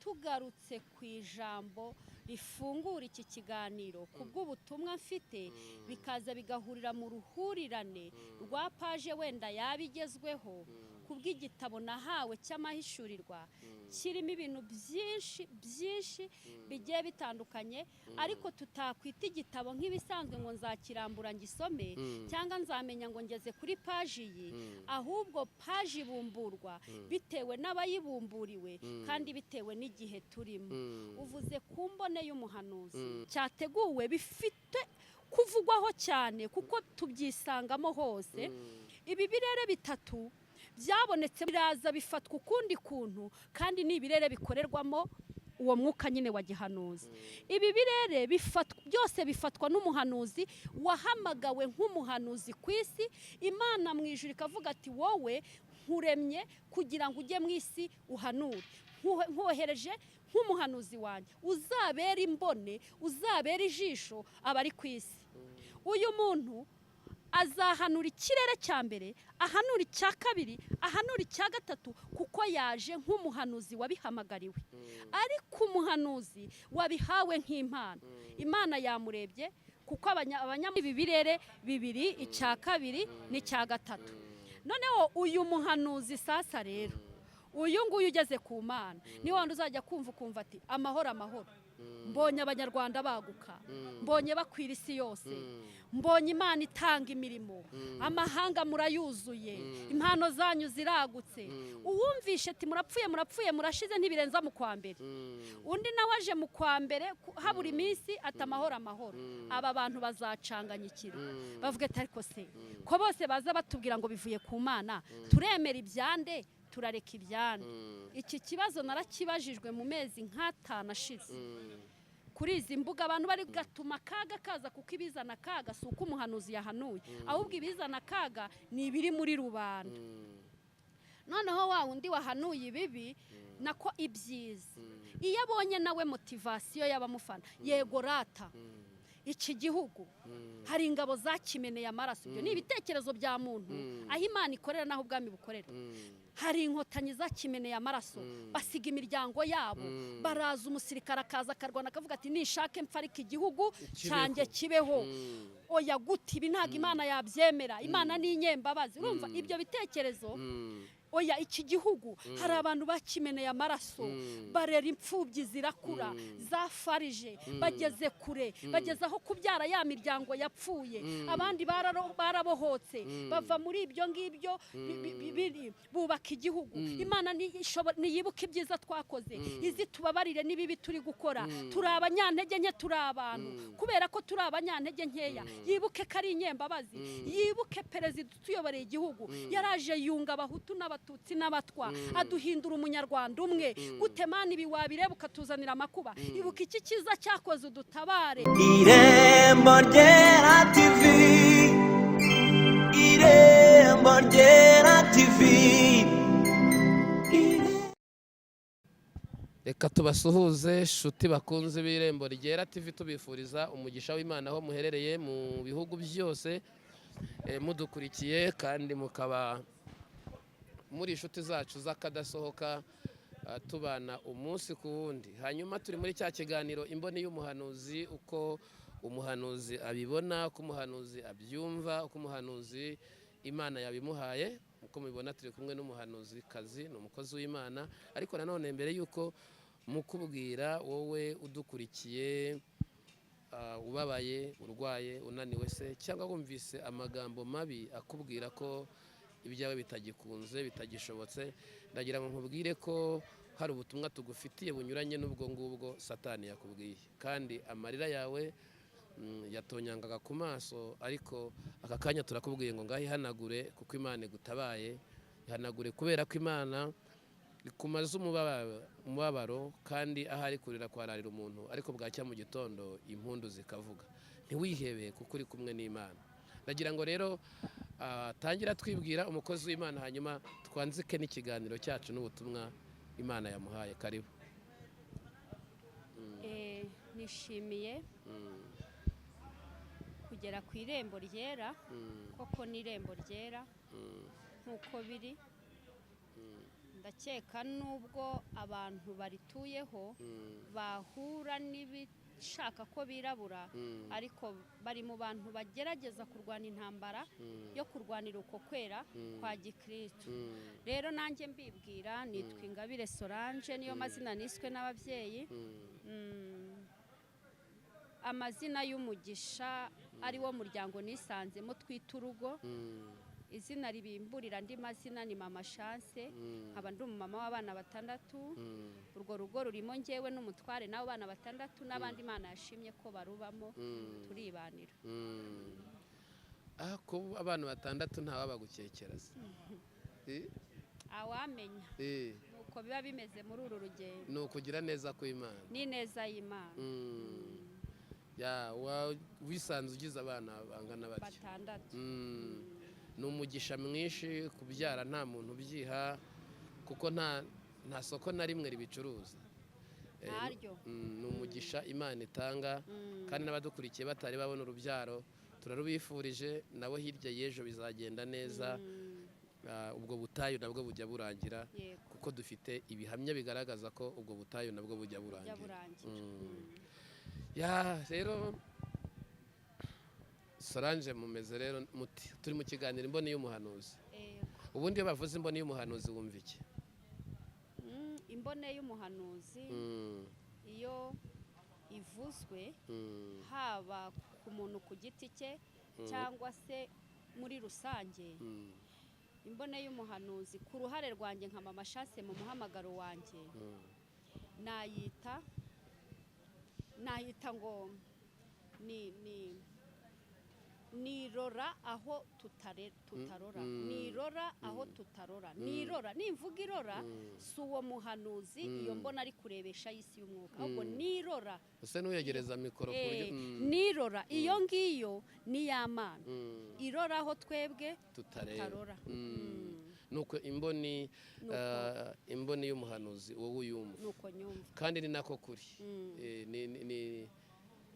Tugarutse ku ijambo rifungura iki kiganiro ku bw'ubutumwa mfite, bikaza bigahurira mu ruhurirane rwa page wenda yaba igezweho ku bw'igitabo nahawe cy'amahishurirwa, kirimo ibintu byinshi byinshi bigiye bitandukanye, ariko tutakwita igitabo nk'ibisanzwe ngo nzakirambura ngisome cyangwa nzamenya ngo ngeze kuri page iyi, ahubwo page ibumburwa bitewe n'abayibumburiwe kandi bitewe n'igihe turimo. Uvuze ku mbone y'umuhanuzi cyateguwe, bifite kuvugwaho cyane kuko tubyisangamo hose. Ibi birere bitatu byabonetse biraza bifatwa ukundi kuntu, kandi ni ibirere bikorerwamo uwo mwuka nyine wa gihanuzi. Ibi birere byose bifatwa n'umuhanuzi wahamagawe nk'umuhanuzi ku isi. Imana mu ijuru ikavuga ati: "Wowe nkuremye kugira ngo ujye mu isi uhanure, nkohereje nk'umuhanuzi wanjye, uzabera imbone, uzabera ijisho abari ku isi." Uyu muntu azahanura ikirere cya mbere, ahanura icya kabiri, ahanura icya gatatu, kuko yaje nk'umuhanuzi wabihamagariwe. Ariko umuhanuzi wabihawe nk'impano, Imana yamurebye, kuko ibi birere bibiri, icya kabiri n'icya gatatu. Noneho uyu muhanuzi sasa rero, uyu nguyu ugeze ku Mana, ni wandi uzajya kumva ukumva ati: "Amahoro, amahoro, mbonye Abanyarwanda baguka, mbonye bakwira isi yose, mbonye Imana itanga imirimo, amahanga murayuzuye, impano zanyu ziragutse." Uwumvishe ati: "Murapfuye, murapfuye, murashize, ntibirenza mu kwa mbere." Undi nawe aje mu kwa mbere habura iminsi ati: "Amahoro, amahoro." Aba bantu bazacanganyikira, bavuga ati: "Ariko se ko bose baza batubwira ngo bivuye ku Mana, turemera ibyande, turareka ibyande?" Iki kibazo narakibajijwe mu mezi nk'atanu ashize kuri izi mbuga. Abantu bari gatuma akaga kaza, kuko ibizana akaga si uko umuhanuzi yahanuye, ahubwo ibizana akaga ni ibiri muri rubanda. Noneho wa wundi wahanuye ibibi, nako ibyiza, iyo abonye nawe motivation y'abamufana: "Yego rata, iki gihugu hari ingabo zakimeneye amaraso." Ibyo ni ibitekerezo bya muntu. Aho Imana ikorera n'aho ubwami bukorera, hari Inkotanyi zakimeneye amaraso, basiga imiryango yabo, baraza, umusirikare akaza akarwana, akavuga ati: "Nishake mpfa, ariko igihugu cyanjye kibeho." Oya, gute? Ibi ntabwo Imana yabyemera, Imana ni inyembabazi. Urumva ibyo bitekerezo? Oya, iki gihugu hari abantu bakimeneye amaraso, barera imfubyi zirakura, zafarije bageze kure, bageze aho kubyara ya miryango yapfuye, abandi barabohotse, bava muri ibyo ngibyo biri, bubaka igihugu. Imana niyibuke ibyiza twakoze, izi tubabarire n'ibibi turi gukora. Turi abanyantege nke, turi abantu. Kubera ko turi abanyantege nkeya, yibuke ko ari inyembabazi, yibuke perezida utuyoboreye igihugu, yaraje yunga Abahutu n'Abatutsi n'Abatwa, aduhindura Umunyarwanda umwe. Gute Mana ibi wabireba ukatuzanira amakuba? Ibuka iki cyiza cyakoze, udutabare. Irembo Ryera TV, Irembo Ryera TV. Reka tubasuhuze shuti bakunze b'Irembo Ryera TV, tubifuriza umugisha w'Imana aho muherereye mu bihugu byose mudukurikiye, kandi mukaba muri inshuti zacu z'akadasohoka, tubana umunsi ku wundi. Hanyuma turi muri cya kiganiro Imboni y'Umuhanuzi, uko umuhanuzi abibona, uko umuhanuzi abyumva, uko umuhanuzi Imana yabimuhaye. Uko mubibona, turi kumwe n'umuhanuzi kazi, ni umukozi w'Imana. Ariko nanone mbere y'uko mukubwira, wowe udukurikiye, ubabaye, urwaye, unaniwe se, cyangwa wumvise amagambo mabi akubwira ko ibyawe bitagikunze, bitagishobotse, ndagira ngo nkubwire ko hari ubutumwa tugufitiye bunyuranye n'ubwo ngubwo Satani yakubwiye. Kandi amarira yawe yatonyangaga ku maso, ariko aka kanya turakubwiye ngo ngaho ihanagure, kuko Imana igutabaye. Ihanagure kubera ko Imana ikumaze umubabaro. Kandi ahari kurira kwararira umuntu, ariko bwacya mu gitondo impundu zikavuga. Ntiwihebe kuko uri kumwe n'Imana. Ndagira ngo rero tangira twibwira umukozi w'Imana, hanyuma twanzike n'ikiganiro cyacu n'ubutumwa Imana yamuhaye. Karibu. Nishimiye kugera ku Irembo Ryera. Koko ni Irembo Ryera nk'uko biri. Ndakeka nubwo abantu barituyeho bahura n'ibishaka ko birabura, ariko bari mu bantu bagerageza kurwana intambara yo kurwanira uko kwera kwa gikristo. Rero nanjye mbibwira, nitwa Ingabire Solange, niyo mazina niswe n'ababyeyi. Amazina y'umugisha ari wo muryango nisanzemo twita urugo. Izina ribimburira andi mazina ni Mama Chance, nkaba ndi umumama w'abana 6. Urwo rugo rurimo njyewe n'umutware n'abo bana 6 n'abandi Imana yashimye ko barubamo, turibanira. Ko abana 6 ntawabagukekera se? Awamenya nuko biba bimeze muri uru rugendo. Ni ukugira neza kw'Imana, ni neza y'Imana. Ya wisanze ugize abana bangana batyo 6. Ni umugisha mwinshi kubyara, nta muntu ubyiha kuko nta soko na rimwe ribicuruza. Ni umugisha Imana itanga, kandi n'abadukurikiye batari babona urubyaro turarubifurije, nabo hirya y'ejo bizagenda neza. Ubwo butayu nabwo bujya burangira, kuko dufite ibihamya bigaragaza ko ubwo butayu nabwo bujya burangira. Ya rero Solange, mumeze rero muti turi mu kiganiro imboni y'umuhanuzi. Ubundi iyo bavuze imboni y'umuhanuzi wumva iki? Imbone y'umuhanuzi iyo ivuzwe haba ku muntu ku giti cye cyangwa se muri rusange, imbone y'umuhanuzi ku ruhare rwanjye nka Mama Chance mu muhamagaro wanjye, nayita ngo ni nirora aho tutarora, nirora aho tutarora, nirora nimvuga irora si uwo muhanuzi iyo mbona ari kurebesha y'isi y'umwuka, ahubwo nirora use n'uyegereza mikoro ku buryo nirora iyo ngiyo ni y'Amana, irora aho twebwe tutarora. Nuko imboni imboni y'umuhanuzi wowe uyumva, nuko nyumva, kandi ni nako kuri.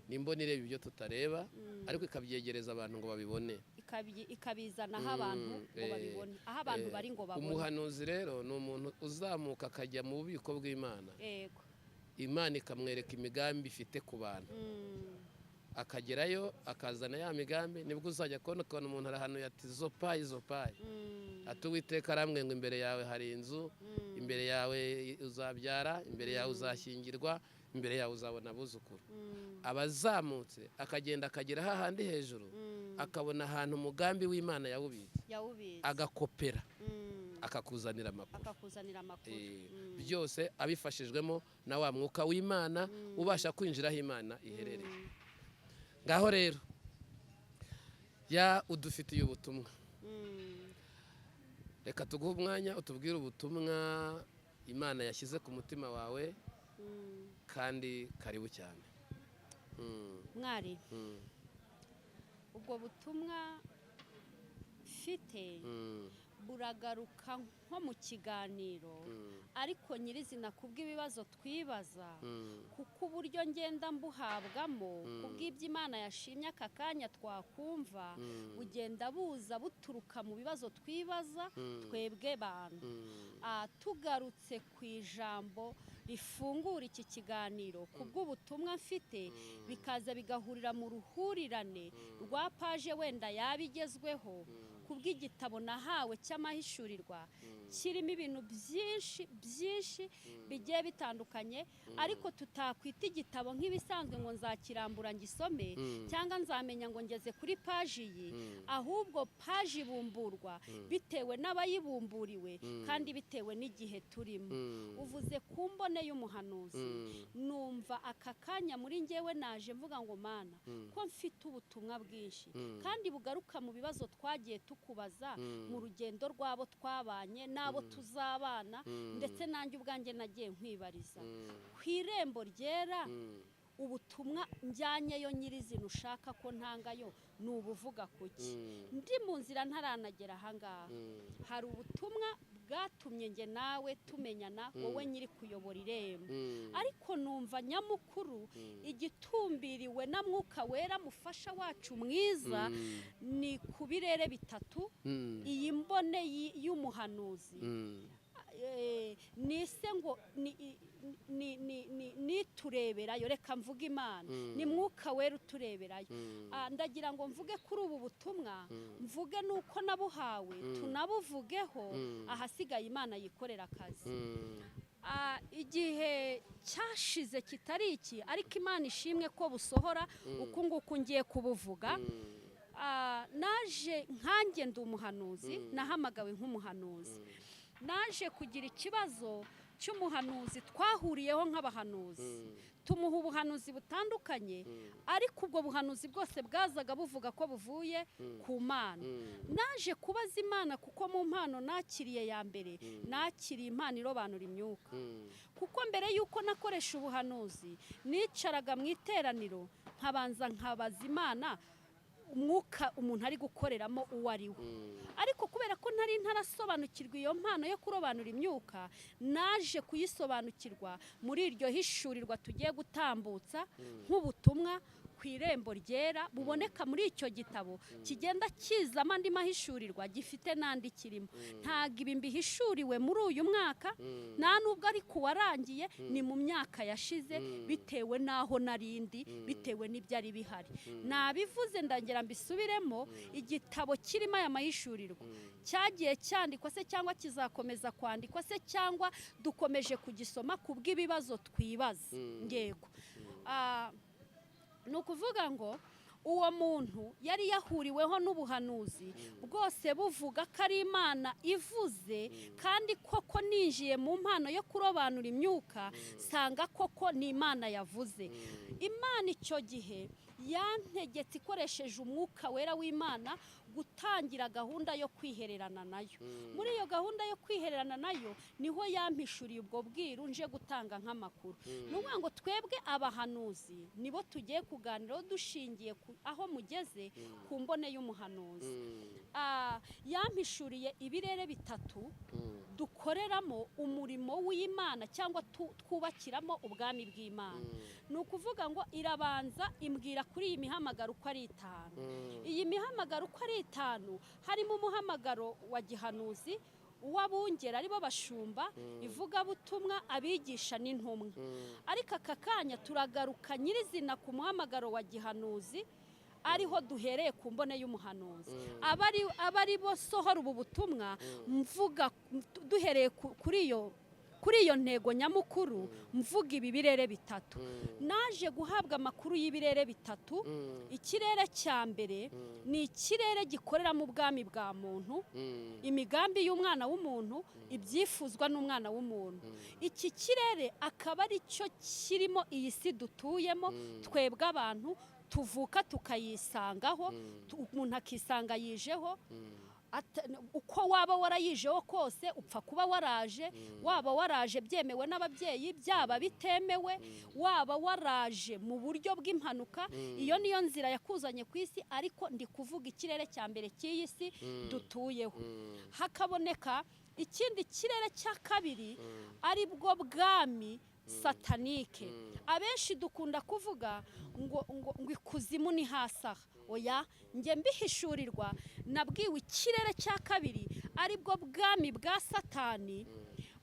Ni imboni ireba ibyo tutareba, ariko ikabyegereza abantu ngo babibone, ikabizana aho abantu ngo babibone, aho abantu bari ngo babone. Umuhanuzi rero ni umuntu uzamuka akajya mu bubiko bw'Imana, Imana ikamwereka imigambi ifite ku bantu, akagerayo akazana ya migambi. Nibwo uzajya kubona ukuntu umuntu arahanuye ati zopayi zopayi, ati Uwiteka arambwiye ngo imbere yawe hari inzu, imbere yawe uzabyara, imbere yawe uzashyingirwa, imbere yawe uzabona abuzukuru. Abazamutse akagenda akagera hahandi hejuru, akabona ahantu umugambi w'Imana yawubitse, agakopera, akakuzanira amakuru, byose abifashijwemo na wa mwuka w'Imana ubasha kwinjira aho Imana iherereye. Ngaho rero ya udufitiye ubutumwa, reka tuguhe umwanya utubwire ubutumwa Imana yashyize ku mutima wawe, kandi karibu cyane. Mwari, ubwo butumwa mfite buragaruka nko mu kiganiro, ariko nyirizina kubw'ibibazo twibaza, kuko uburyo ngenda mbuhabwamo kubw'ibyo Imana yashimye aka kanya twakumva, bugenda buza buturuka mu bibazo twibaza twebwe bantu. Tugarutse ku ijambo rifungura iki kiganiro kubw'ubutumwa mfite, bikaza bigahurira mu ruhurirane rwa paje wenda yabigezweho, kubw'igitabo nahawe cy'amahishurirwa kirimo ibintu byinshi byinshi bigiye bitandukanye, ariko tutakwita igitabo nk'ibisanzwe ngo nzakirambura ngisome cyangwa nzamenya ngo ngeze kuri paji iyi, ahubwo paji ibumburwa bitewe n'abayibumburiwe kandi bitewe n'igihe turimo. Uvuze ku mbone y'umuhanuzi, numva aka kanya muri njyewe naje mvuga ngo Mana, ko mfite ubutumwa bwinshi kandi bugaruka mu bibazo twagiye tukubaza mu rugendo rwabo twabanye n'abo tuzabana, ndetse nanjye ubwanjye nagiye nkwibariza ku irembo ryera. Ubutumwa njyanyeyo nyirizina ushaka ko ntangayo ni ubuvuga kuki? Ndi mu nzira ntaranagera ahangaha, hari ubutumwa bwatumye nge nawe tumenyana, wowe nyiri kuyobora irembo, ariko numva nyamukuru igitumbiriwe na Mwuka Wera mufasha wacu mwiza ni ku birere bitatu. Iyi mbone y'umuhanuzi Nise ngo ni nitureberayo, reka mvuge Imana, ni Mwuka Wera utureberayo. Ndagira ngo mvuge kuri ubu butumwa, mvuge nuko nabuhawe, tunabuvugeho, ahasigaye Imana yikorera akazi. Igihe cyashize kitari iki, ariko Imana ishimwe ko busohora uku nguku ngiye kubuvuga. Naje nkanjye ndi umuhanuzi, nahamagawe nk'umuhanuzi. Naje kugira ikibazo cy'umuhanuzi twahuriyeho nk'abahanuzi, tumuha ubuhanuzi butandukanye, ariko ubwo buhanuzi bwose bwazaga buvuga ko buvuye ku Mana. Naje kubaza Imana, kuko mu mpano nakiriye ya mbere, nakiriye impano irobanura imyuka, kuko mbere y'uko nakoresha ubuhanuzi nicaraga mu iteraniro nkabanza nkabaza Imana umwuka umuntu ari gukoreramo uwo ari we. Ariko kubera ko ntari ntarasobanukirwa iyo mpano yo kurobanura imyuka, naje kuyisobanukirwa muri iryo hishurirwa tugiye gutambutsa nk'ubutumwa ku Irembo Ryera, buboneka muri icyo gitabo kigenda kizamo andi mahishurirwa, gifite n'andi kirimo. Ntabwo ibi mbihishuriwe muri uyu mwaka, nta nubwo ari kuwarangiye, ni mu myaka yashize, bitewe n'aho narindi, bitewe n'ibyari bihari. Nabivuze, ndagira mbisubiremo: igitabo kirimo aya mahishurirwa cyagiye cyandikwa se, cyangwa kizakomeza kwandikwa se, cyangwa dukomeje kugisoma ku bw'ibibazo twibaza? Ngego ni ukuvuga ngo uwo muntu yari yahuriweho n'ubuhanuzi bwose buvuga ko ari Imana ivuze, kandi koko ninjiye mu mpano yo kurobanura imyuka nsanga koko ni Imana yavuze. Imana icyo gihe yantegetse ikoresheje Umwuka Wera w'Imana gutangira gahunda yo kwihererana nayo. Muri iyo gahunda yo kwihererana nayo niho yampishuriye ubwo bwiru nje gutanga nk'amakuru. Ni ukuvuga ngo twebwe abahanuzi nibo tugiye kuganiraho dushingiye ku aho mugeze ku mbone y'umuhanuzi. Yampishuriye ibirere bitatu dukoreramo umurimo w'Imana cyangwa twubakiramo ubwami bw'Imana. Ni ukuvuga ngo irabanza imbwira kuri iyi mihamagaro uko ari itanu. Iyi mihamagaro uko ari itanu harimo umuhamagaro wa gihanuzi, uw'abungeri aribo bashumba, ivugabutumwa, abigisha n'intumwa. Ariko aka kanya turagaruka nyirizina ku muhamagaro wa gihanuzi, ariho duhereye ku mbone y'umuhanuzi, aba ari bo sohora ubu butumwa mvuga. Duhereye kuri iyo ntego nyamukuru, mvuga ibi birere bitatu. Naje guhabwa amakuru y'ibirere bitatu. Ikirere cya mbere ni ikirere gikoreramo ubwami bwa muntu, imigambi y'umwana w'umuntu, ibyifuzwa n'umwana w'umuntu. Iki kirere akaba ari cyo kirimo iyi si dutuyemo twebwe abantu, tuvuka tukayisangaho, umuntu akisanga yijeho. Uko waba warayijeho kose, upfa kuba waraje, waba waraje byemewe n'ababyeyi, byaba bitemewe, waba waraje mu buryo bw'impanuka, iyo niyo nzira yakuzanye ku isi. Ariko ndi kuvuga ikirere cya mbere cy'iyi si dutuyeho. Hakaboneka ikindi kirere cya kabiri, ari bwo bwami satanique. Abenshi dukunda kuvuga ngo ikuzimu ni hasi aha. Oya, njye mbihishurirwa nabwiwe ikirere cya kabiri ari bwo bwami bwa Satani,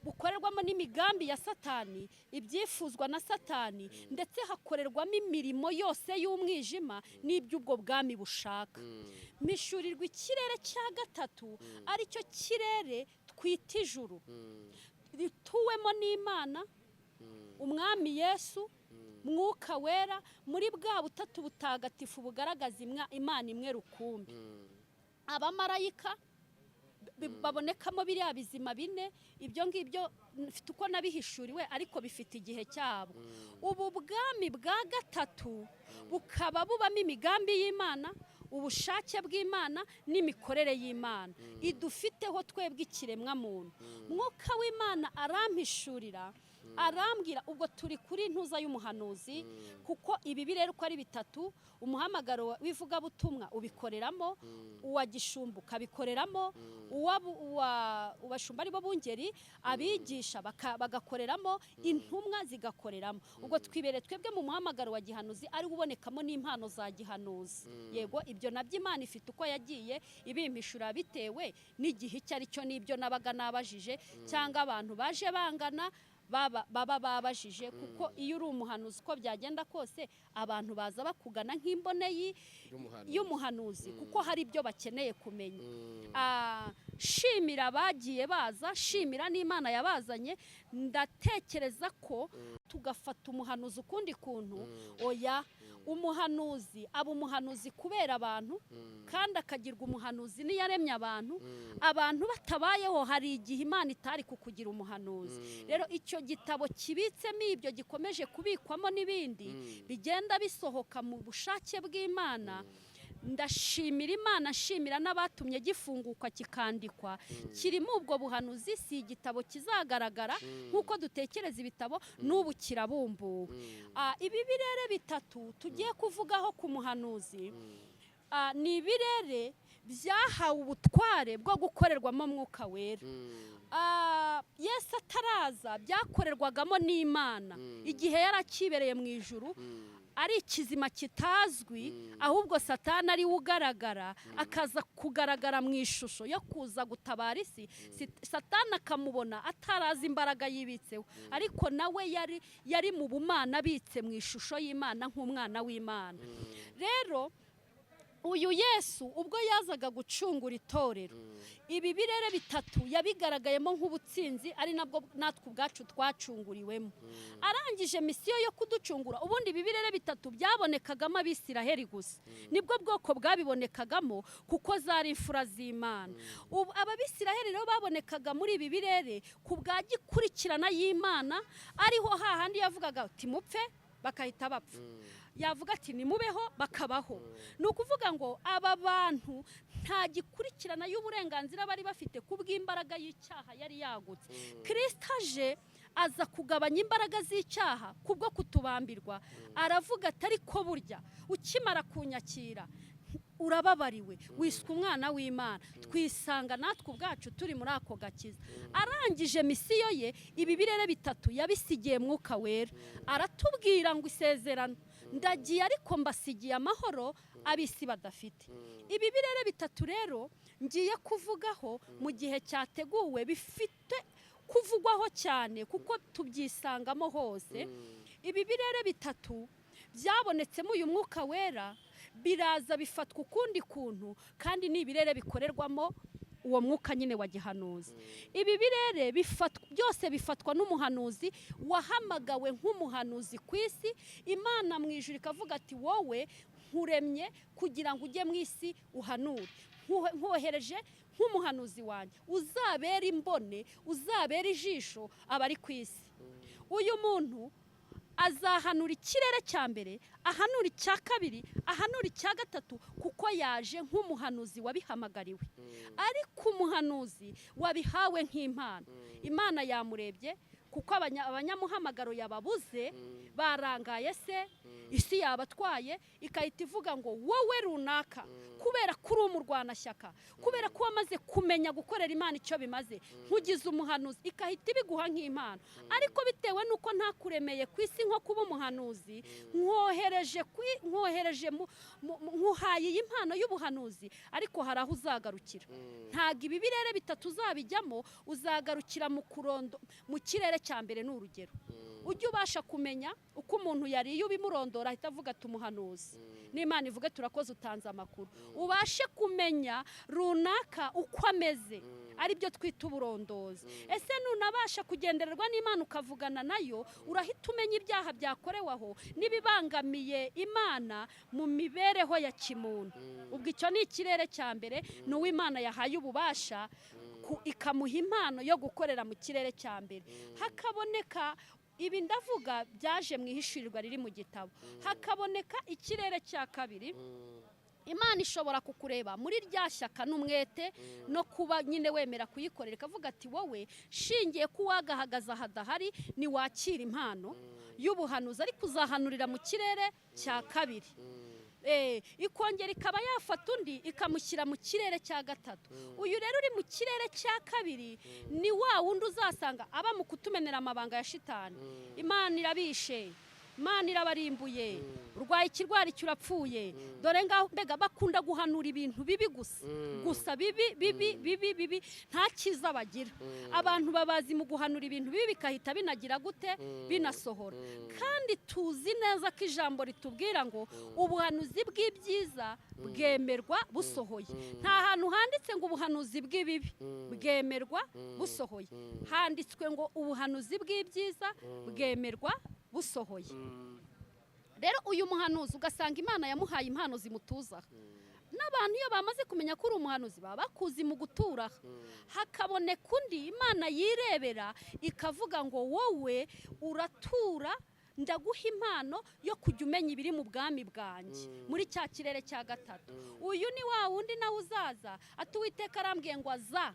bukorerwamo n'imigambi ya Satani, ibyifuzwa na Satani, ndetse hakorerwamo imirimo yose y'umwijima n'iby'ubwo bwami bushaka. Mpishurirwa ikirere cya gatatu, aricyo kirere twita ijuru, rituwemo n'Imana, Umwami Yesu, Mwuka Wera, muri bwa butatu butagatifu bugaragaza Imana imwe rukumbi, abamarayika babonekamo biriya bizima bine. Ibyo ngibyo mfite uko nabihishuriwe, ariko bifite igihe cyabwo. Ubu bwami bwa gatatu bukaba bubamo imigambi y'Imana, ubushake bw'Imana n'imikorere y'Imana idufiteho twebwe ikiremwamuntu. Mwuka w'Imana arampishurira. Arambwira, ubwo turi kuri ntuza y'umuhanuzi, kuko ibi birere uko ari bitatu, umuhamagaro w'ivugabutumwa ubikoreramo, uwa gishumba ukabikoreramo, uwabashumba aribo bungeri, abigisha bagakoreramo, intumwa zigakoreramo. Ubwo twibere twebwe mu muhamagaro wa gihanuzi, ari ubonekamo n'impano za gihanuzi. Yego, ibyo nabyo Imana ifite uko yagiye ibimpishura bitewe n'igihe icyo ari cyo n'ibyo nabaga nabajije, cyangwa abantu baje bangana baba babajije, kuko iyo uri umuhanuzi, uko byagenda kose, abantu baza bakugana nk'imbone y'umuhanuzi, kuko hari ibyo bakeneye kumenya. Shimira abagiye baza, shimira n'Imana yabazanye. Ndatekereza ko tugafata umuhanuzi ukundi kuntu. Oya, umuhanuzi aba umuhanuzi kubera abantu, kandi akagirwa umuhanuzi n'iyaremye abantu. Abantu batabayeho, hari igihe Imana itari kukugira umuhanuzi. Rero icyo gitabo kibitsemo ibyo, gikomeje kubikwamo n'ibindi bigenda bisohoka mu bushake bw'Imana. Ndashimira Imana, nshimira n'abatumye gifungukwa kikandikwa. Kirimo ubwo buhanuzi. Si igitabo kizagaragara nk'uko dutekereza ibitabo, n'ubu kirabumbuwe. Ibi birere bitatu tugiye kuvugaho ku muhanuzi ni ibirere byahawe ubutware bwo gukorerwamo Mwuka Wera. Yesu ataraza, byakorerwagamo n'Imana igihe yari akibereye mu ijuru, ari ikizima kitazwi, ahubwo Satani ari we ugaragara, akaza kugaragara mu ishusho yo kuza gutabara isi. Satani akamubona atarazi imbaraga yibitseho, ariko nawe yari mu bumana, abitse mu ishusho y'Imana nk'umwana w'Imana. Rero uyu Yesu, ubwo yazaga gucungura itorero, ibi birere bitatu yabigaragayemo nk'ubutsinzi, ari nabwo natwe ubwacu twacunguriwemo. Arangije misiyo yo kuducungura, ubundi ibi birere bitatu byabonekagamo Abisiraheli gusa, nibwo bwoko bwabibonekagamo, kuko zari imfura z'Imana. Ubu Abisiraheli rero babonekaga muri ibi birere ku bwa gikurikirana y'Imana, ariho hahandi yavugaga ati mupfe, bakahita bapfa, yavuga ati nimubeho, bakabaho. Ni ukuvuga ngo aba bantu nta gikurikirana y'uburenganzira bari bafite ku bw'imbaraga y'icyaha yari yagutse. Kirisita aje, aza kugabanya imbaraga z'icyaha kubwo kutubambirwa. Aravuga ati ariko burya ukimara kunyakira urababariwe, wiswe umwana w'Imana. Twisanga natwe ubwacu turi muri ako gakiza. Arangije misiyo ye, ibi birere bitatu yabisigiye Mwuka Wera. Aratubwira ngo isezerano, ndagiye ariko mbasigiye amahoro ab'isi badafite. Ibi birere bitatu rero ngiye kuvugaho mu gihe cyateguwe, bifite kuvugwaho cyane kuko tubyisangamo hose. Ibi birere bitatu byabonetsemo uyu Mwuka Wera, biraza bifatwa ukundi kuntu, kandi ni ibirere bikorerwamo uwo mwuka nyine wa gihanuzi. Ibi birere byose bifatwa n'umuhanuzi wahamagawe nk'umuhanuzi ku isi. Imana mu ijuru ikavuga ati wowe nkuremye kugira ngo ujye mu isi uhanure, nkohereje nk'umuhanuzi wanjye, uzabera imbone, uzabera ijisho abari ku isi. Uyu muntu azahanura ikirere cya mbere, ahanura icya kabiri, ahanura icya gatatu, kuko yaje nk'umuhanuzi wabihamagariwe. Ariko umuhanuzi wabihawe nk'impano, Imana yamurebye, kuko abanyamuhamagaro yababuze, barangaye se, isi yabatwaye, ikahita ivuga ngo wowe runaka, kubera ko uri umurwanashyaka, kubera ko wamaze kumenya gukorera Imana icyo bimaze, nkugize umuhanuzi, ikahita ibiguha nk'impano. Ariko bitewe n'uko ntakuremeye ku isi nko kuba umuhanuzi, nkohereje nkuhaye iyi mpano y'ubuhanuzi, ariko hari aho uzagarukira. Ntabwo ibi birere bitatu uzabijyamo, uzagarukira mu kurondo mu kirere cya mbere. Ni urugero, ujye ubasha kumenya uko umuntu yariye, ubimurondora, ahita avuga ati umuhanuzi n'Imana ivuge turakoze, utanze amakuru. Ubashe kumenya runaka uko ameze, aribyo twita uburondozi. Ese nunabasha kugendererwa n'Imana ukavugana nayo, urahita umenya ibyaha byakorewe aho n'ibibangamiye Imana mu mibereho ya kimuntu. Ubwo icyo ni ikirere cya mbere, ni uw'Imana yahaye ububasha, ikamuha impano yo gukorera mu kirere cya mbere. Hakaboneka ibi ndavuga byaje mu ihishurirwa riri mu gitabo. Hakaboneka ikirere cya kabiri. Imana ishobora kukureba muri rya shyaka n'umwete no kuba nyine wemera kuyikorera, ikavuga ati wowe shingiye ko uwagahagaze ahadahari ntiwakira impano y'ubuhanuzi, ariko uzahanurira mu kirere cya kabiri. Ikongera ikaba yafata undi ikamushyira mu kirere cya gatatu. Uyu rero uri mu kirere cya kabiri ni wa wundi uzasanga aba mu kutumenera amabanga ya shitani. Imana irabishe, Imana irabarimbuye, urwaye ikirwara icyo urapfuye, dore ngaho. Mbega bakunda guhanura ibintu bibi gusa gusa, bibi bibi bibi bibi, nta cyiza bagira. Abantu babazi mu guhanura ibintu bibi, bikahita binagira gute? Binasohora. Kandi tuzi neza ko ijambo ritubwira ngo ubuhanuzi bw'ibyiza bwemerwa busohoye. Nta hantu handitse ngo ubuhanuzi bw'ibibi bwemerwa busohoye. Handitswe ngo ubuhanuzi bw'ibyiza bwemerwa busohoye. Rero uyu muhanuzi ugasanga Imana yamuhaye impano zimutuza, n'abantu iyo bamaze kumenya ko uri umuhanuzi baba bakuzi mu gutura. Hakaboneka undi Imana yirebera ikavuga ngo wowe uratura, ndaguha impano yo kujya umenya ibiri mu bwami bwanjye muri cya kirere cya gatatu. Uyu ni wa wundi nawe uzaza ati Uwiteka arambwiye ngo aza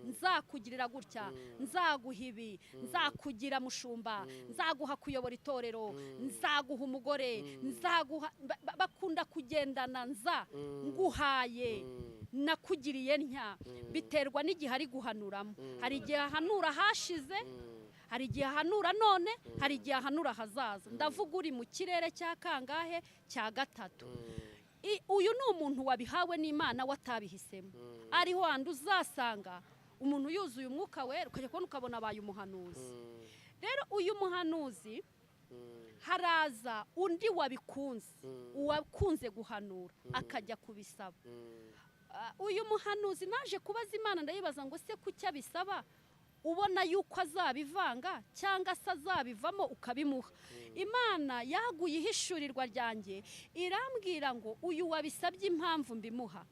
nzakugirira gutya, nzaguha ibi, nzakugira mushumba, nzaguha kuyobora itorero, nzaguha umugore, nzaguha. Bakunda kugendana nza nguhaye, nakugiriye ntya. Biterwa n'igihe ari guhanuramo. Hari igihe ahanura hashize, hari igihe ahanura none, hari igihe ahanura ahazaza. Ndavuga uri mu kirere cya kangahe? Cya gatatu. Uyu ni umuntu wabihawe n'Imana, watabihisemo. Ariho handi uzasanga umuntu yuzuye Umwuka Wera, ukajya kubona ukabona abaye umuhanuzi. Rero uyu muhanuzi, haraza undi wabikunze, uwakunze guhanura, akajya kubisaba. Uyu muhanuzi naje kubaza Imana, ndayibaza ngo se kuki abisaba ubona yuko azabivanga cyangwa se azabivamo ukabimuha? Imana yaguye ihishurirwa ryanjye, irambwira ngo uyu wabisabye, impamvu mbimuha,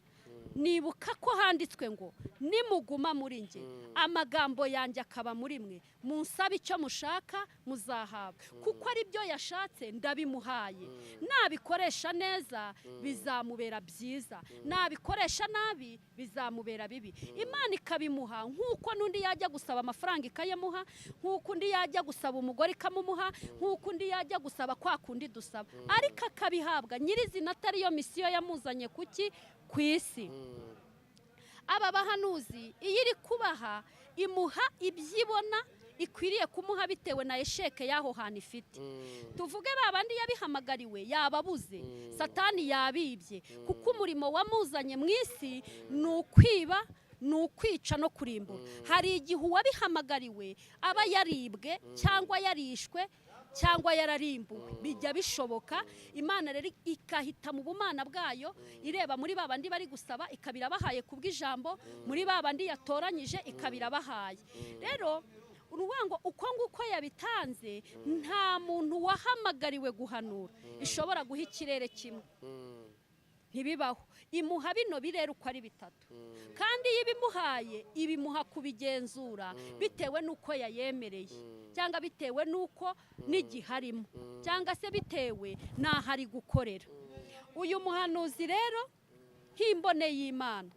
nibuka ko handitswe ngo nimuguma muri njye, amagambo yanjye akaba muri mwe, munsabe icyo mushaka muzahabwa. Kuko ari byo yashatse ndabimuhaye. Nabikoresha neza bizamubera byiza, nabikoresha nabi bizamubera bibi. Imana ikabimuha nk'uko n'undi yajya gusaba amafaranga ikayamuha, nk'uko undi yajya gusaba umugore ikamumuha, nk'uko undi yajya gusaba kwa kundi dusaba, ariko akabihabwa nyirizina atariyo misiyo yamuzanye kuki ku isi. Aba bahanuzi iyo iri kubaha, imuha ibyo ibona ikwiriye kumuha bitewe na esheke y'aho hantu ifite. Tuvuge ba bandi yabihamagariwe yababuze, Satani yabibye, kuko umurimo wamuzanye mu isi ni ukwiba, ni ukwica no kurimbura. Hari igihe uwabihamagariwe aba yaribwe cyangwa yarishwe cyangwa yararimbuwe, bijya bishoboka. Imana rero ikahita mu bumana bwayo ireba muri ba bandi bari gusaba, ikaba irabahaye kubw'ijambo, muri ba bandi yatoranyije ikaba irabahaye. Rero uruvuga ngo uko nguko yabitanze, nta muntu wahamagariwe guhanura ishobora guha ikirere kimwe, ntibibaho. Imuha bino birere uko ari bitatu, kandi iyo ibimuhaye ibimuha kubigenzura bitewe n'uko yayemereye, cyangwa bitewe n'uko n'igihe arimo, cyangwa se bitewe n'aho ari gukorera. Uyu muhanuzi rero nk'imbone y'Imana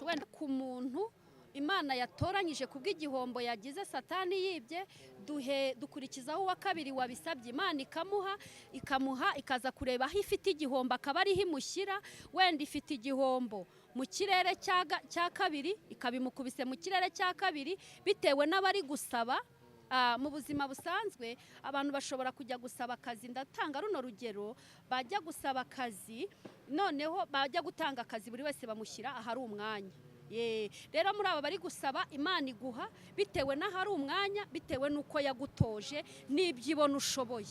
wenda ku muntu Imana yatoranyije kubw'igihombo yagize Satani yibye, duhe dukurikizaho uwa kabiri wabisabye, Imana ikamuha, ikaza kureba aho ifite igihombo akaba ariho imushyira. Wenda ifite igihombo mu kirere cya kabiri, ikabimukubise mu kirere cya kabiri, bitewe n'abari gusaba. Mu buzima busanzwe abantu bashobora kujya gusaba akazi, ndatanga runo rugero, bajya gusaba akazi, noneho bajya gutanga akazi buri wese bamushyira ahari umwanya. Rero muri aba bari gusaba, Imana iguha bitewe n'ahari umwanya, bitewe n'uko yagutoje n'ibyo ibona ushoboye.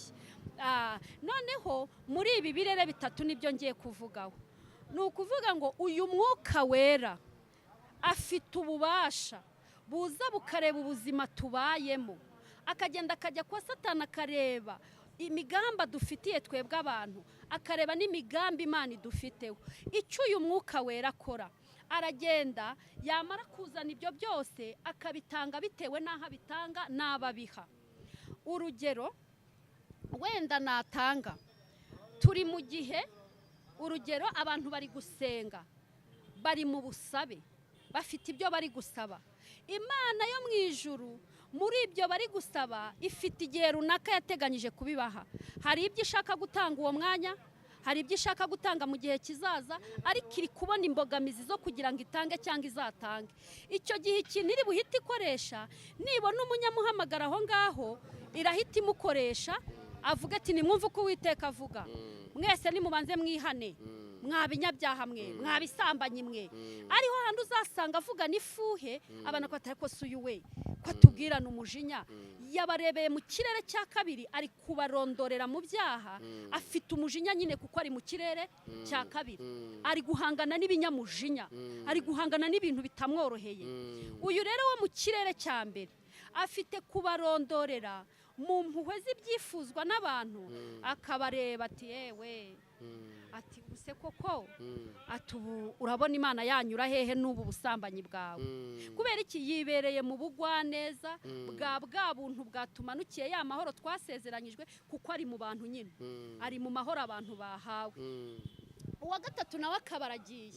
Noneho muri ibi birere bitatu nibyo ngiye kuvugaho. Ni ukuvuga ngo uyu Mwuka Wera afite ububasha buza bukareba ubuzima tubayemo, akagenda akajya kwa Satani akareba imigamba dufitiye twebwe abantu, akareba n'imigambi Imana idufiteho. Icyo uyu Mwuka Wera akora, aragenda yamara kuzana ibyo byose akabitanga bitewe n'aho abitanga n'abo abiha. Urugero wenda natanga, turi mu gihe Urugero, abantu bari gusenga, bari mu busabe, bafite ibyo bari gusaba. Imana yo mu ijuru muri ibyo bari gusaba ifite igihe runaka yateganyije kubibaha. Hari ibyo ishaka gutanga uwo mwanya, hari ibyo ishaka gutanga mu gihe kizaza, ariko iri kubona imbogamizi zo kugira ngo itange cyangwa izatange. Icyo gihe ikintu iri buhite ikoresha, nibona umunyamuhamagara aho ngaho, irahita imukoresha, avuga ati: "Nimwumve uko Uwiteka avuga, mwese nimubanze mwihane, mwa binyabyaha mwe, mwa bisambanyi mwe." Ariho handi uzasanga avuga n'ifuhe, abantu ko atari ko si uyu we ko atubwirana umujinya. Yabarebeye mu kirere cya kabiri, ari kubarondorera mu byaha, afite umujinya nyine kuko ari mu kirere cya kabiri, ari guhangana n'ibinyamujinya, ari guhangana n'ibintu bitamworoheye. Uyu rero wo mu kirere cya mbere afite kubarondorera mu mpuhwe z'ibyifuzwa n'abantu, akabareba ati: "Yewe," ati, "ubuse koko," ati, "ubu urabona Imana yanyura hehe n'ubu busambanyi bwawe?" Kubera iki? Yibereye mu bugwaneza bwa buntu bwatumanukiye, ya mahoro twasezeranyijwe, kuko ari mu bantu nyine, ari mu mahoro abantu bahawe. Uwa gatatu nawe akaba aragiye,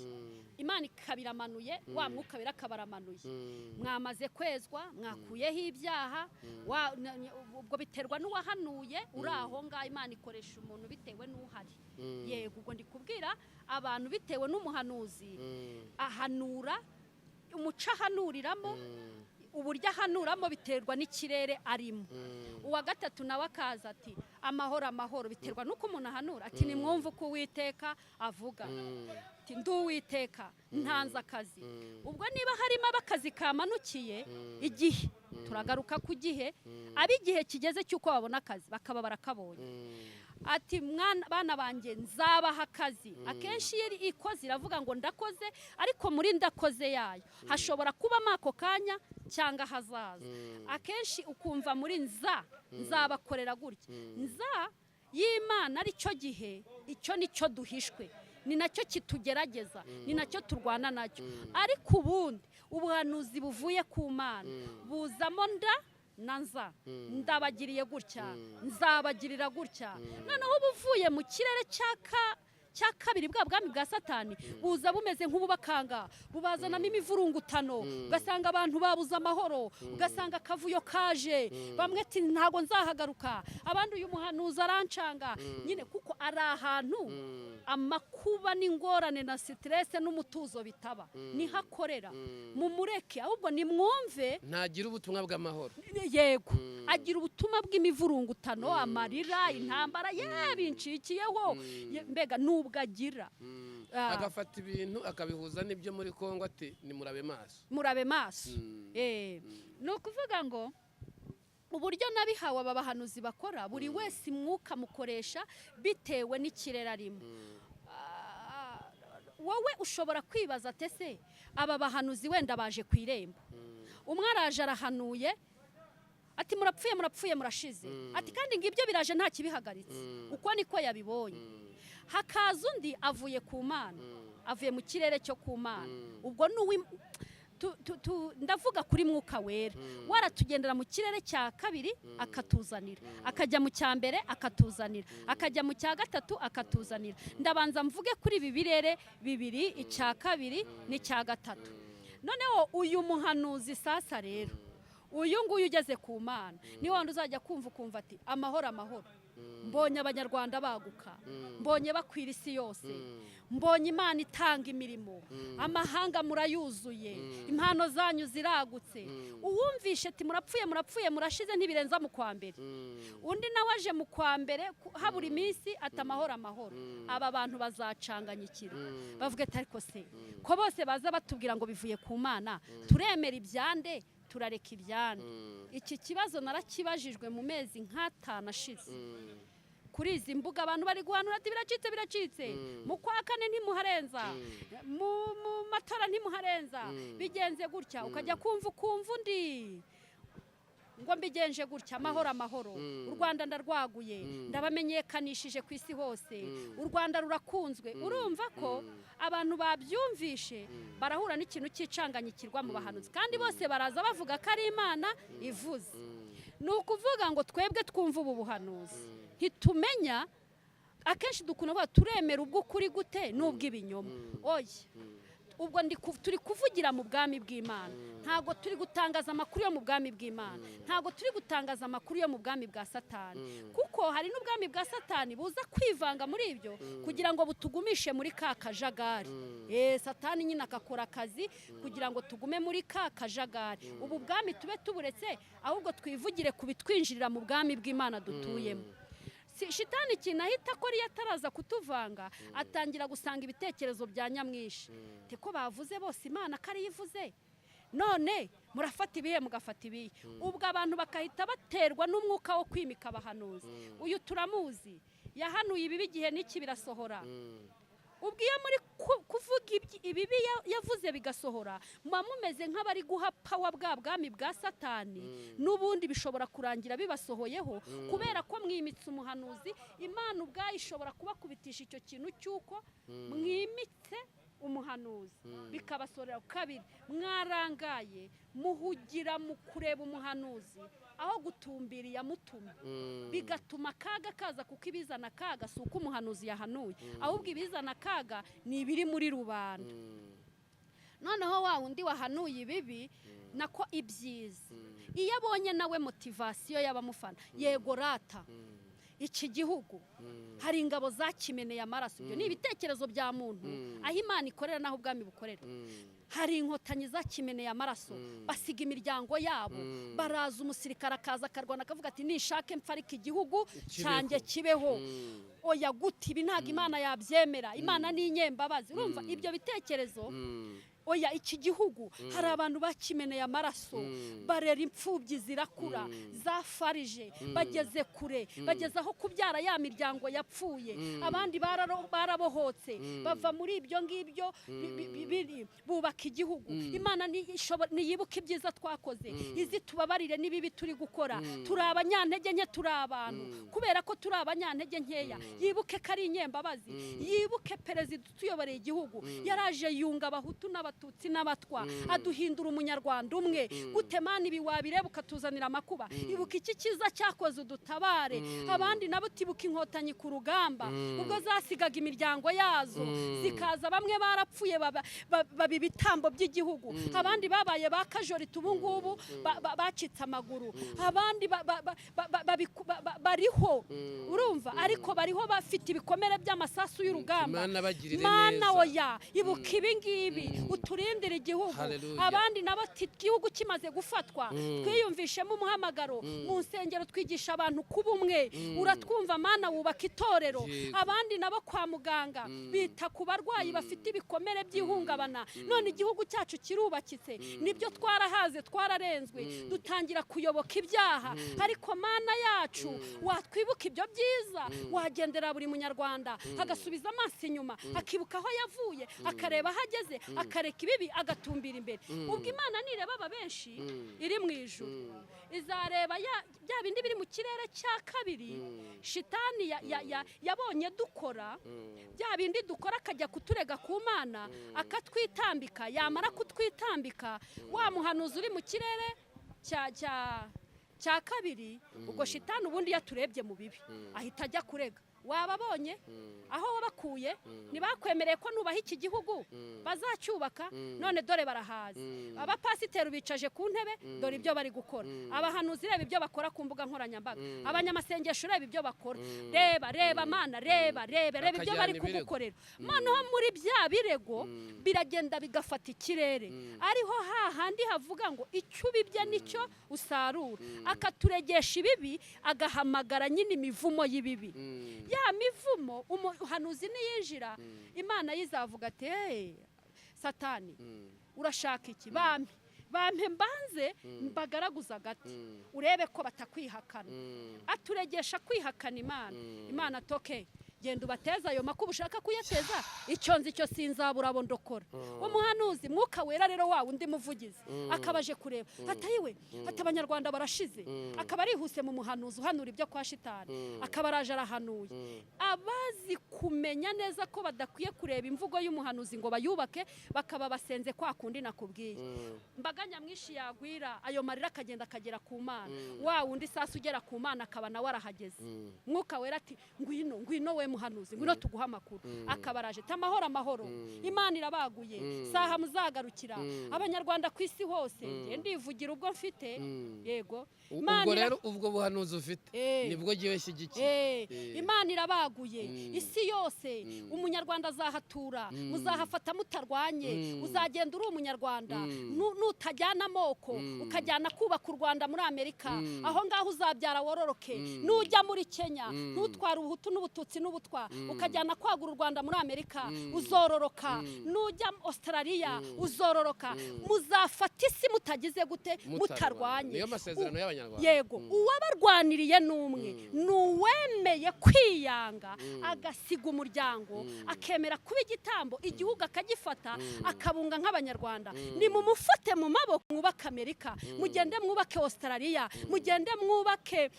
Imana ikabiramanuye, wa mwuka wera akaba aramanuye. Mwamaze kwezwa, mwakuyeho ibyaha, ubwo biterwa n'uwahanuye uri aho ngaho. Imana ikoresha umuntu bitewe n'uhari. Yego, ubwo ndi kubwira abantu bitewe n'umuhanuzi ahanura, umuco ahanuriramo, uburyo ahanuramo biterwa n'ikirere arimo. Uwa gatatu nawe akaza ati: "Amahoro, amahoro." Biterwa n'uko umuntu ahanura, ati: "Nimwumve uko Uwiteka avuga," ati: "Ndi Uwiteka, ntanze akazi." Ubwo niba harimo ab'akazi kamanukiye igihe, turagaruka ku gihe, ab'igihe kigeze cy'uko babona akazi bakaba barakabonye, ati: "Mwana, bana banjye, nzabaha akazi." Akenshi iyo ikoze iravuga ngo "ndakoze", ariko muri "ndakoze" yayo hashobora kubamo ako kanya cyangwa ahazaza. Akenshi ukumva muri "nza", "nzabakorera gutya", "nza" y'Imana aricyo gihe. Icyo nicyo duhishwe, ni nacyo kitugerageza, ni nacyo turwana nacyo. Ariko ubundi ubuhanuzi buvuye ku Mana buzamo "nda" na "nza": ndabagiriye gutya, nzabagirira gutya. Noneho uba uvuye mu kirere cya kabiri, bwa bwami bwa Satani, buza bumeze nk'ububakanga, bubazanamo imivurungutano, ugasanga abantu babuze amahoro, ugasanga akavuyo kaje, bamwe ati: "Ntabwo nzahagaruka", abandi: "Uyu muhanuzi arancanga nyine", kuko ari ahantu amakuba n'ingorane na stress n'umutuzo bitaba, niho akorera. Mumureke, ahubwo nimwumve. Ntagira ubutumwa bw'amahoro. Yego, agira ubutumwa bw'imivurungutano, amarira, intambara, ye bincikiyeho. Mbega nubwo agira. Agafata ibintu akabihuza n'ibyo muri Kongo, ati: "Nimurabe maso." Murabe maso. Ni ukuvuga ngo uburyo nabihawe, aba bahanuzi bakora, buri wese mwuka mukoresha bitewe n'ikirere arimo. Wowe ushobora kwibaza ati: "Ese aba bahanuzi wenda baje ku irembo, umwe araje arahanuye ati: 'Murapfuye, murapfuye, murashize,' ati: 'Kandi ngibyo biraje, nta kibihagaritse,' uko niko yabibonye." Hakaza undi avuye ku Mana, avuye mu kirere cyo ku Mana, ubwo ni ndavuga kuri Mwuka Wera waratugendera mu kirere cya kabiri, akatuzanira, akajya mu cya mbere akatuzanira, akajya mu cya gatatu akatuzanira. Ndabanza mvuge kuri ibi birere bibiri, icya kabiri n'icya gatatu. Noneho uyu muhanuzi sasa rero, uyu nguyu ugeze ku Mana, ni wandi uzajya kumva ukumva ati: "Amahoro, amahoro, mbonye Abanyarwanda baguka, mbonye bakwira isi yose, mbonye Imana itanga imirimo, amahanga murayuzuye, impano zanyu ziragutse." Uwumvishe ati: "Murapfuye, murapfuye, murashize", ntibirenza mu kwa mbere. Undi nawe aje mu kwa mbere habura iminsi ati: "Amahoro, amahoro." Aba bantu bazacanganyikira, bavuga ati: "Ariko se ko bose baza batubwira ngo bivuye ku Mana, turemera ibyande, turareka ibyande?" Iki kibazo narakibajijwe mu mezi nk'atanu ashize kuri izi mbuga. Abantu bari guhanura ati: "Biracitse, biracitse, mu kwa kane ntimuharenza, mu matora ntimuharenza, bigenze gutya." Ukajya kumva ukumva undi ngo: "Mbigenje gutya, amahoro, amahoro, u Rwanda ndarwaguye, ndabamenyekanishije ku isi hose, u Rwanda rurakunzwe." Urumva ko abantu babyumvishe barahura n'ikintu cy'icanganyikirwa mu bahanuzi, kandi bose baraza bavuga ko ari Imana ivuze. Ni ukuvuga ngo twebwe twumva ubu buhanuzi ntitumenya. Akenshi dukunda kuvuga turemera ubw'ukuri gute n'ubw'ibinyoma. Oya, ubwo turi kuvugira mu bwami bw'Imana, ntabwo turi gutangaza amakuru yo mu bwami bw'Imana, ntabwo turi gutangaza amakuru yo mu bwami bwa Satani, kuko hari n'ubwami bwa Satani buza kwivanga muri ibyo kugira ngo butugumishe muri ka kajagari. Satani nyine akakora akazi kugira ngo tugume muri ka kajagari. Ubu bwami tube tuburetse, ahubwo twivugire ku bitwinjirira mu bwami bw'Imana dutuyemo. Shitani ikintu ahita akora iyo ataraza kutuvanga, atangira gusanga ibitekerezo bya nyamwinshi. Ko bavuze bose Imana ko ariyo ivuze, none murafata ibihe mugafata ibihe. Ubwo abantu bakahita baterwa n'umwuka wo kwimika abahanuzi. Uyu turamuzi yahanuye ibibi igihe n'iki birasohora. Ubwo iyo muri kuvuga ibibi yavuze bigasohora, muba mumeze nk'abari guha pawa bwa bwami bwa Satani, n'ubundi bishobora kurangira bibasohoyeho, kubera ko mwimitse umuhanuzi. Imana ubwayo ishobora kubakubitisha icyo kintu cy'uko mwimitse umuhanuzi, bikabasorera. Kabiri, mwarangaye muhugira mu kureba umuhanuzi aho gutumbira iyamutumye, bigatuma akaga kaza, kuko ibizana akaga si uko umuhanuzi yahanuye, ahubwo ibizana akaga ni ibiri muri rubanda. Noneho wa wundi wahanuye ibibi nako ibyiza, iyo abonye nawe motivasiyo y'abamufana, yego rata iki gihugu hari ingabo zakimeneye amaraso, ibyo ni ibitekerezo bya muntu, aho Imana ikorera n'aho ubwami bukorera. Hari inkotanyi zakimeneye amaraso, basiga imiryango yabo, baraza umusirikare akaza akarwana akavuga ati nishake mpfa ariko igihugu cyanjye kibeho. Oya gute, ibi ntabwo Imana yabyemera, Imana ni inyembabazi. Urumva ibyo bitekerezo? Oya iki gihugu hari abantu bakimeneye amaraso, barera imfubyi zirakura, zafarije, bageze kure, bageze aho kubyara ya miryango yapfuye, abandi barabohotse bava muri ibyo ngibyo bubaka igihugu. Imana niyibuka ibyiza twakoze, izi tubabarire n'ibibi turi gukora. Turi abanyantege nke, turi abantu, kubera ko turi abanyantege nkeya. Yibuke ko ari inyembabazi, yibuke perezida utuyoboreye igihugu, yaraje yunga abahutu n'abatutsi n'abatwa, aduhindura umunyarwanda umwe. Gute Mana ibi wabireba ukatuzanira amakuba? Ibuka iki cyiza cyakoze udutabare. Abandi nabo utibuka inkotanyi ku rugamba, ubwo zasigaga imiryango yazo zikaza, bamwe barapfuye baba ibitambo by'igihugu, abandi babaye ba kajorita ubu ngubu bacitse amaguru, abandi bariho, urumva, ariko bariho bafite ibikomere by'amasasu y'urugamba. Mana oya ibuka ibi ngibi uturindire igihugu. Abandi nabo igihugu kimaze gufatwa twiyumvishemo umuhamagaro mu nsengero, twigisha abantu kuba umwe. Uratwumva Mana, wubaka itorero. Abandi nabo kwa muganga bita ku barwayi bafite ibikomere by'ihungabana. None igihugu cyacu kirubakitse, nibyo twarahaze, twararenzwe, dutangira kuyoboka ibyaha, ariko Mana yacu watwibuka ibyo byiza, wagendera buri munyarwanda agasubiza amaso inyuma, akibuka aho yavuye, akareba aho ageze, akareka ibibi agatumbira imbere. Ubwo Imana nireba aba benshi iri mu ijuru, izareba bya bindi biri mu kirere cya kabiri. Shitani yabonye dukora bya bindi dukora, akajya kuturega ku Mana, akatwitambika. Yamara kutwitambika, wa muhanuzi uri mu kirere cya kabiri, ubwo shitani ubundi yaturebye mu bibi ahita ajya kurega. Wababonye aho wabakuye, ntibakwemereye ko nubaha iki gihugu bazacyubaka, none dore barahaza. Abapasiteri bicaje ku ntebe, dore ibyo bari gukora. Abahanuzi reba ibyo bakora ku mbuga nkoranyambaga, abanyamasengesho reba ibyo bakora. Reba reba Mana, reba reba reba ibyo bari kugukorera. Noneho muri bya birego biragenda bigafata ikirere, ariho hahandi havuga ngo icyo ubibye nicyo usarura. Akaturegesha ibibi, agahamagara nyine imivumo y'ibibi. Ya mivumo umuhanuzi niyinjira, Imana yizavuga ati hey, Satani urashaka iki? Bampe bampe mbanze mbagaraguza agati, urebe ko batakwihakana. Aturegesha kwihakana Imana. Imana toke genda ubateza ayo makuba ushaka kuyateza, icyo nzi cyo sinzabura abo ndokora. Umuhanuzi Mwuka Wera rero wa undi muvugizi akabaje kureba atayiwe ati abanyarwanda barashize, akaba arihuse mu muhanuzi uhanura ibyo kwa shitani, akaba araje arahanuye. Abazi kumenya neza ko badakwiye kureba imvugo y'umuhanuzi ngo bayubake, bakaba basenze kwa kundi nakubwiye. Mbaga nyamwinshi yagwira ayo marira akagenda akagera ku Mana, wa wundi sasa ugera ku Mana akaba nawe arahageze. Mwuka Wera ati ngwino ngwino we Muhanuzi, ngwino tuguha amakuru. Akabaraje tamahoro amahoro, Imana irabaguye, saha muzagarukira abanyarwanda ku isi hose. Nge ndivugira ubwo mfite. Yego. Ubwo rero ubwo buhanuzi ufite nibwo giwe shyigikiye. Imana irabaguye isi yose, umunyarwanda azahatura, muzahafata mutarwanye, uzagenda uri umunyarwanda, nutajyana amoko ukajyana kubaka u Rwanda muri Amerika, aho ngaho uzabyara wororoke. Nujya muri Kenya ntutwara ubuhutu n'ubututsi n'ubutwa, ukajyana kwagura u Rwanda muri Amerika uzororoka. Nujya Australia uzororoka. Muzafata isi mutagize gute? Mutarwanye. Niyo masezerano y'abanyarwanda. Yego, uwabarwaniriye n'umwe, nuwemeye kwiyanga agasiga umuryango, akemera kuba igitambo, igihugu akagifata, akabunga nk'abanyarwanda. Ni mumufate mu maboko, mwubake Amerika, mugende mwubake Australia, mugende mwubake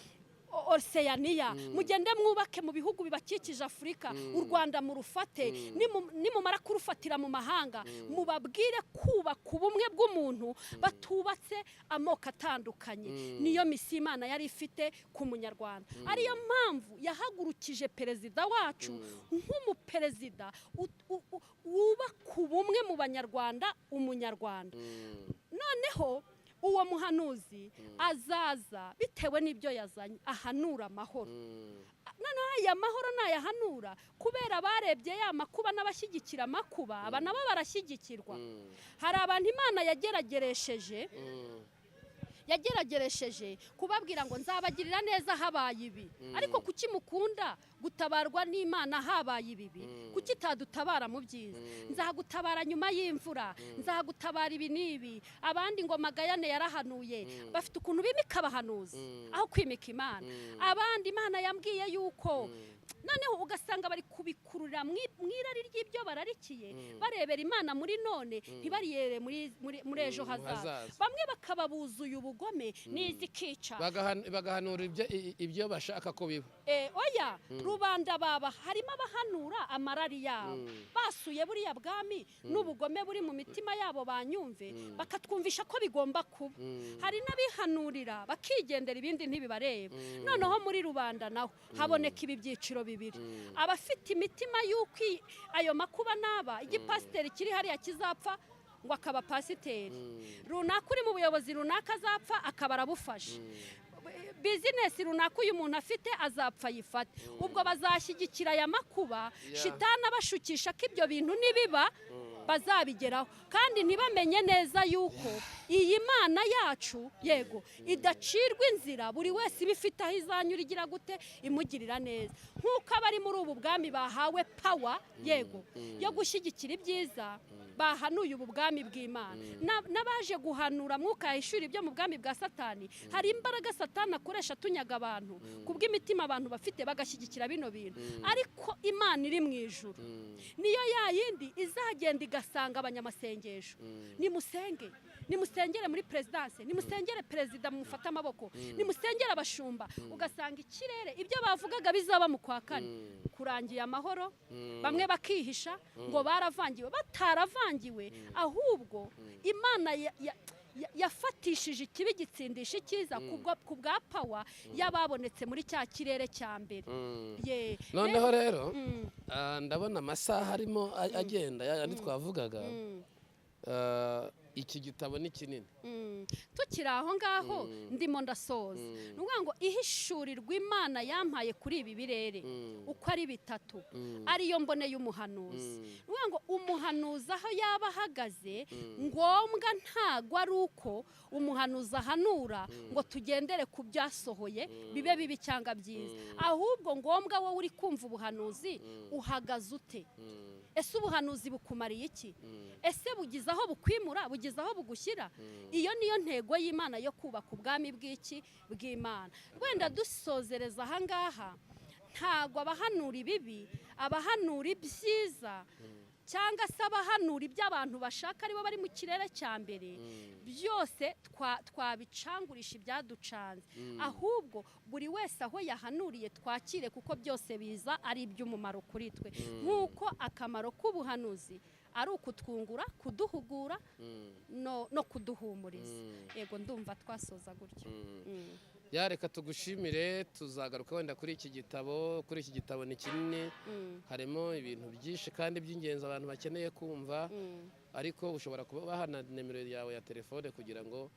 Oceania, mugende mwubake mu bihugu bibakikije Afurika. U Rwanda murufate, nimumara kurufatira mu mahanga mubabwire kubaka ubumwe bw'umuntu batubatse amoko atandukanye. Niyo misi Imana yari ifite ku munyarwanda, ariyo mpamvu yahagurukije perezida wacu nk'umuperezida wubaka ubumwe mu banyarwanda, umunyarwanda. Noneho uwo muhanuzi azaza bitewe n'ibyo yazanye, ahanura amahoro. Noneho aya mahoro nayahanura, kubera barebye ya makuba n'abashyigikira amakuba, aba nabo barashyigikirwa. Hari abantu Imana yagerageresheje kubabwira ngo nzabagirira neza habaye ibi, ariko kuki mukunda gutabarwa n'Imana habaye ibibi? Kuki itadutabara mu byiza? Nzagutabara nyuma y'imvura, nzagutabara ibi n'ibi. Abandi ngo Magayane yarahanuye, bafite ukuntu bimika abahanuzi aho kwimika Imana. Abandi Imana yambwiye yuko, noneho ugasanga bari kubikurura mu irari ry'ibyo bararikiye, barebera Imana muri none, ntibariyere muri ejo hazaza. Bamwe bakababuzuye ubugome n'izikica, bagahanura ibyo bashaka ko biba. Oya, rubanda baba harimo abahanura amarari yabo, basuye buriya bwami n'ubugome buri mu mitima yabo, banyumve bakatwumvisha ko bigomba kuba. Hari n'abihanurira bakigendera, ibindi ntibibareba. Noneho muri rubanda naho haboneka ibi byiciro bibiri: abafite imitima y'uko ayo makuba naba igipasiteri kiri hariya kizapfa ngo akaba pasiteri, runaka uri mu buyobozi runaka azapfa akaba arabufashe, bizinesi runaka uyu muntu afite azapfa yifate. Ubwo bazashyigikira aya makuba, shitani abashukisha ko ibyo bintu nibiba bazabigeraho, kandi ntibamenye neza yuko iyi Mana yacu yego idacirwa inzira, buri wese iba ifite aho izanyura igira gute imugirira neza. Nk'uko abari muri ubu bwami bahawe power yego yo gushyigikira ibyiza, bahanuye ubu bwami bw'Imana. N'abaje guhanura mwuka yahishura ibyo mu bwami bwa Satani, hari imbaraga Satani akoresha atunyaga abantu kubw'imitima abantu bafite, bagashyigikira bino bintu. Ariko Imana iri mu ijuru niyo yayindi izagenda igasanga abanyamasengesho, nimusenge, nimusengere muri perezidanse, nimusengere perezida mufate amaboko, nimusengere abashumba. Ugasanga ikirere ibyo bavugaga bizaba mu kwa kane kurangiye amahoro, bamwe bakihisha ngo baravangiwe, bataravangiwe, ahubwo Imana yafatishije ikibi gitsindisha icyiza ku bwa power y'ababonetse muri cya kirere cya mbere. Noneho rero ndabona amasaha arimo agenda yandi twavugaga. Iki gitabo ni kinini. Tukiri aho ngaho ndimo ndasoza, ni ukuvuga ngo ihishurirwa Imana yampaye kuri ibi birere uko ari bitatu, ariyo mbone y'umuhanuzi. Ni ukuvuga ngo umuhanuzi aho yaba ahagaze ngombwa ntago ari uko umuhanuzi ahanura ngo tugendere ku byasohoye bibe bibi cyangwa byiza, ahubwo ngombwa wowe uri kumva ubuhanuzi uhagaze ute? Ese ubuhanuzi bukumariye iki? Ese bugize aho bukwimura, bugize aho bugushyira? Iyo niyo ntego y'Imana yo kubaka ubwami bw'iki bw'Imana. Wenda dusozereza aha ngaha, ntago abahanura ibibi, abahanura ibyiza, cyangwa se abahanura ibyo abantu bashaka aribo bari mu kirere cya mbere, byose twabicangurisha ibyaducanze. Ahubwo buri wese aho yahanuriye twakire, kuko byose biza ari iby'umumaro kuri twe. Nk'uko akamaro k'ubuhanuzi ari ukutwungura, kuduhugura no kuduhumuriza. Yego, ndumva twasoza gutyo. Ya, reka tugushimire. Tuzagaruka wenda kuri iki gitabo. Kuri iki gitabo ni kinini, harimo ibintu byinshi kandi by'ingenzi abantu bakeneye kumva, ariko ushobora kuba bahana nimero yawe ya telefone kugira ngo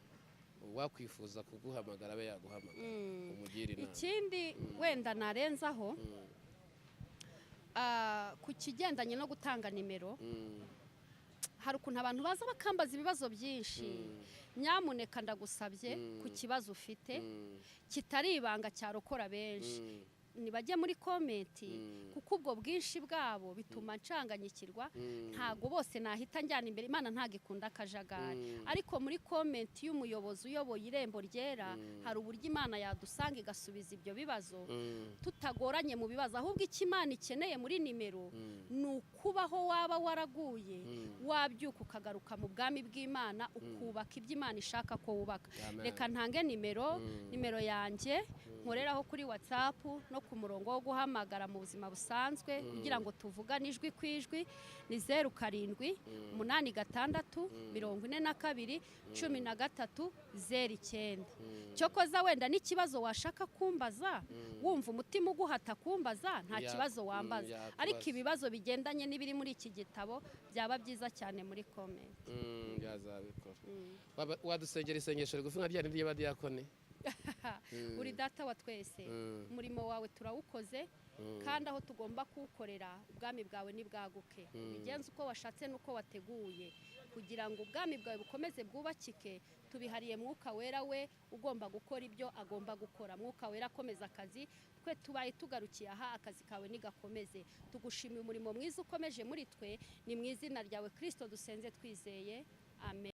uwakwifuza kuguhamagara abe yaguhamagara, umugire inama. Ikindi wenda narenzaho, ku kigendanye no gutanga nimero, hari ukuntu abantu baza bakambaza ibibazo byinshi. Nyamuneka ndagusabye, ku kibazo ufite kitari ibanga cyarokora benshi, nibajye muri comment, kuko ubwo bwinshi bwabo bituma ncanganyikirwa. Ntago bose nahita njyana imbere. Imana ntago ikunda akajagari. Ariko muri comment y'umuyobozi uyoboye Irembo Ryera, hari uburyo Imana yadusanga igasubiza ibyo bibazo tutagoranye mu bibazo. Ahubwo icyo Imana ikeneye muri nimero ni ukubaho waba waraguye, wabyuka ukagaruka mu bwami bw'Imana, ukubaka ibyo Imana ishaka ko wubaka. Amen. Reka ntange nimero. Nimero yanjye nkoreraho kuri WhatsApp no ku murongo wo guhamagara mu buzima busanzwe kugira ngo tuvugane ijwi ku ijwi ni 0786 42 13 09. Cyokoza wenda n'ikibazo washaka kumbaza, wumva umutima uguhata kumbaza, nta kibazo wambaza. Yakubaza. Ariko ibibazo bigendanye n'ibiri muri iki gitabo byaba byiza cyane muri comment. Yazabikora. Wadusengera isengesho rigufi nka rya rindi ry'abadiyakoni? Uri Data wa twese, umurimo wawe turawukoze, kandi aho tugomba kuwukorera, ubwami bwawe nibwaguke. Ubigenze uko washatse n'uko wateguye kugira ngo ubwami bwawe bukomeze bwubakike. Tubihariye Mwuka Wera, we ugomba gukora ibyo agomba gukora. Mwuka Wera, akomeza akazi. Twe tubaye tugarukiye aha, akazi kawe nigakomeze. Tugushimiye umurimo mwiza ukomeje muri twe. Ni mu izina ryawe Kirisito dusenze twizeye, amen.